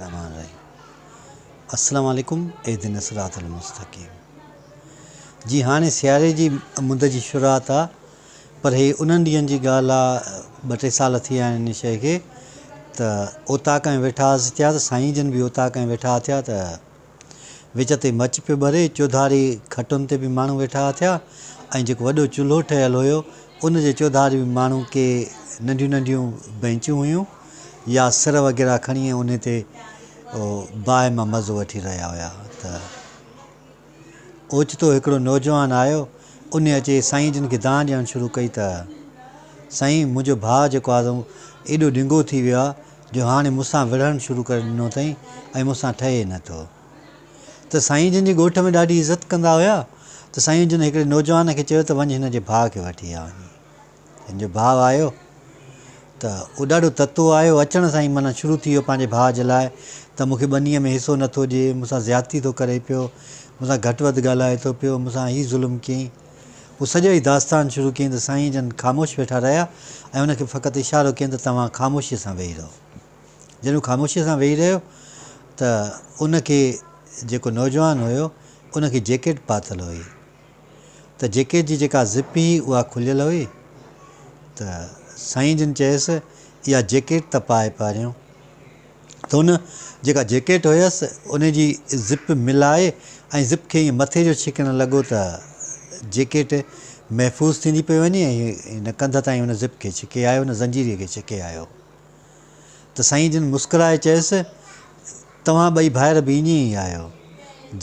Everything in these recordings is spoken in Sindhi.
الرحمٰن الرحيم السلام عليڪم اهدنا الصراط المستقيم جي هاڻي سياري جي مند جي شروعات آ پر هي انهن ڏينهن جي ڳالهه آ ٻه ٽي سال ٿي ويا آهن ان شيء کي ته اوطاق ۾ ويٺا هئاسين ٿيا ته سائين جن به اوطاق ۾ ويٺا ٿيا ته وچ تي مچ پيو ٻري، چوڌاري کٽن تي به ماڻهو ويٺا ٿيا ۽ جيڪو وڏو چلهو ٺهيل هيو، ان جي چوڌاري به ماڻهو ڪي ننڍيون ننڍيون بينچون هيون يا سر وغيره کڻي ۽ انهي تي باهه مان مزو وٺي رهيا هيا ته اوچتو هڪڙو نوجوان آيو، انهي اچي سائين جن کي دانهن ڏيڻ شروع ڪئي ته سائين منهنجو ڀاء جيڪو آهي سو ايڏو ڏنگو ٿي ويو آهي جو هاڻي مون سان وڙهڻ شروع ڪري ڏنو اٿئين ۽ مون سان ٺهي نه ٿو. ته سائين جن جي ڳوٺ ۾ ڏاڍي عزت ڪندا هيا ته سائين جن هڪڙي نوجوان کي چيو ته وڃ هن جي ڀاء کي وٺي آ وڃي. هن جو ڀاء آيو ته اهو ڏاڍو تتو آيو اچڻ سان ئي معنيٰ شروع ٿي ويو پنهنجي ڀاء جي لاء ته مون کي ٻنيء ۾ حصو نه ٿو ڏئي، مون سان زيادتي ٿو ڪري پيو، مون سان گهٽ وڌ ڳالهائي ٿو پيو، مون سان هي ظلم ڪيائين. هو سڄو ئي داستان شروع ڪيائين ته سائين جن خاموش ويٺا رهيا ۽ ان کي فقط اشارو ڪيائين ته توهان خاموشيء سان ويهي رهو. جڏهن هو خاموشيء سان ويهي رهيو ته ان کي جيڪو نوجوان هيو ان کي جيڪيٽ پاتل هئي ته جيڪيٽ جي جيڪا زپ هئي اها کليل هئي ته سائين جن چيس اها جيڪيٽ ته پائي پهريون. ته ان جيڪا جيڪيٽ هيس ان جي زپ ملائي ۽ زپ کي ائين مٿي جو ڇڪڻ لڳو ته جيڪيٽ محفوظ ٿيندي پئي وڃي ۽ هن ڪنڌ تائين ان زپ کي ڇڪي آيو ان زنجيريء کي ڇڪي آيو ته سائين جن مسڪرائي چيس توهان ٻئي ڀائر به ائين ئي آهيو.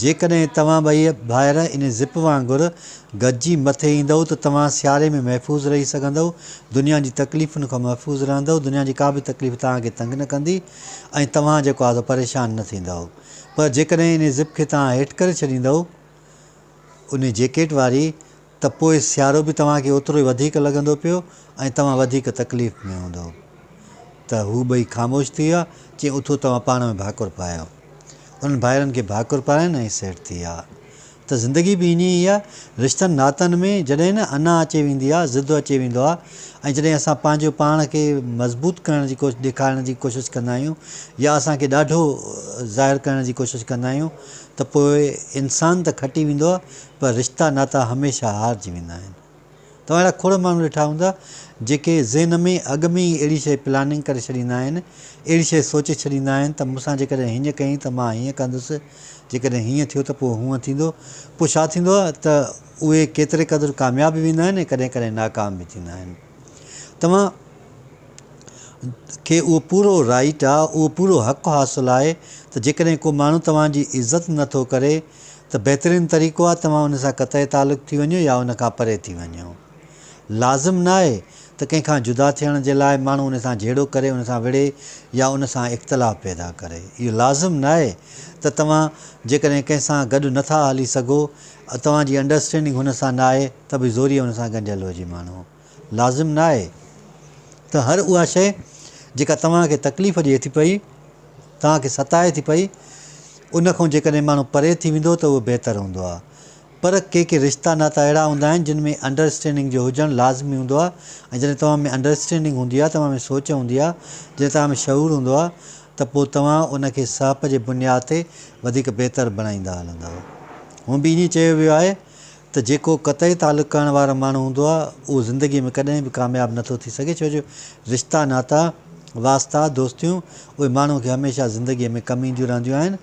جيڪڏهن توهان ٻئي ڀائر ان زپ وانگر گڏجي مٿي ايندؤ ته توهان سياري ۾ محفوظ رهي سگهندؤ، دنيا جي تڪليفن کان محفوظ رهندؤ، دنيا جي ڪا به تڪليف توهان کي تنگ نه ڪندي ۽ توهان جيڪو آهي سو پريشان نه ٿيندؤ. پر جيڪڏهن انهي زپ کي توهان هيٺ ڪري ڇڏيندؤ، انهي جيڪيٽ واري، ته پوء سيارو به توهان کي اوترو ئي وڌيڪ لڳندو پيو ۽ توهان وڌيڪ تڪليف ۾ هوندؤ. ته هو ٻئي خاموش ٿي ويا. چيائين، اٿو توهان پاڻ ۾ ڀاڪر پايو. انهن ڀائرن کي ڀاڪر پاراين ۽ سيٽ ٿي ويا. ته زندگي به ائين ئي آهي. رشتن ناتن ۾ جڏهن نه انا اچي ويندي آهي، ضد اچي ويندو آهي ۽ جڏهن اسان پنهنجو پاڻ کي مضبوط ڪرڻ جي ڪوشش ڏيکارڻ جي ڪوشش ڪندا آهيون يا اسان کي ڏاڍو ظاهر ڪرڻ جي ڪوشش ڪندا آهيون ته پوء انسان ته کٽي ويندو آهي پر رشتا ناتا هميشه هارجي ويندا آهن. توهان اهڙا کوڙ ماڻهو ڏٺا هوندا جيڪي ذهن ۾ اڳ ۾ ئي اهڙي شيء پلاننگ ڪري ڇڏيندا آهن، اهڙي شيء سوچي ڇڏيندا آهن ته مون سان جيڪڏهن هيئن ڪيائين ته مان هيئن ڪندس، جيڪڏهن هيئن ٿيو ته پوء هونئن ٿيندو. پوء ڇا ٿيندو آهي ته اهي ڪيتري قدر ڪامياب به ويندا آهن ۽ ڪڏهن ڪڏهن ناڪام به ٿيندا آهن. توهان کي اهو پورو رائيٽ آهي، اهو پورو حق حاصل آهي ته جيڪڏهن ڪو ماڻهو توهان جي عزت نٿو ڪري ته بهترين طريقو آهي توهان ان سان قطعي تعلق ٿي وڃو يا ان کان پري ٿي وڃو. لازم ناهي ته ڪنهن کان جدا ٿيڻ جي لاء ماڻهو ان سان جهيڙو ڪري، ان سان وڙهي يا ان سان اختلاف پيدا ڪري. اهو لازم ناهي ته توهان جيڪڏهن ڪنهن سان گڏ نه ٿا هلي سگهو، توهان جي انڊرسٽينڊنگ هن سان ناهي ته به زوريء ان سان ڳنڍيل هجي ماڻهو. لازم ناهي ته هر اها شيء جيڪا توهان کي تڪليف ڏئي ٿي پئي، توهان کي ستائي ٿي پئي، ان کان جيڪڏهن ماڻهو پري ٿي ويندو ته اهو بهتر هوندو آهي. پر ڪي ڪي رشتا ناتا اهڙا هوندا آهن جن ۾ انڊراسٽينڊنگ جو هجڻ لازمي هوندو آهي ۽ جڏهن توهان ۾ انڊراسٽينڊنگ هوندي آهي، توهان ۾ سوچ هوندي آهي، جڏهن توهان ۾ شعور هوندو آهي ته پوء توهان ان کي سهپ جي بنياد تي وڌيڪ بهتر بڻائيندا هلندؤ. هونء به ائين چيو ويو آهي ته جيڪو قطعي تعلق ڪرڻ وارو ماڻهو هوندو آهي اهو زندگيء ۾ ڪڏهن به ڪامياب نٿو ٿي سگهي ڇو جو رشتا ناتا، واسطا، دوستيون اهي ماڻهو کي هميشه زندگيء ۾ ڪم اينديون رهنديون آهن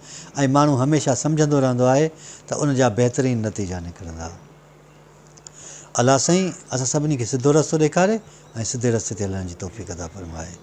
۽ ماڻهو هميشه سمجهندو رهندو آهي ته ان جا بهترين نتيجا نڪرندا. الله سائين اسان سڀني کي سڌو رستو ڏيکاري ۽ سڌي رستي تي هلڻ جي توفيق عطا فرمائي.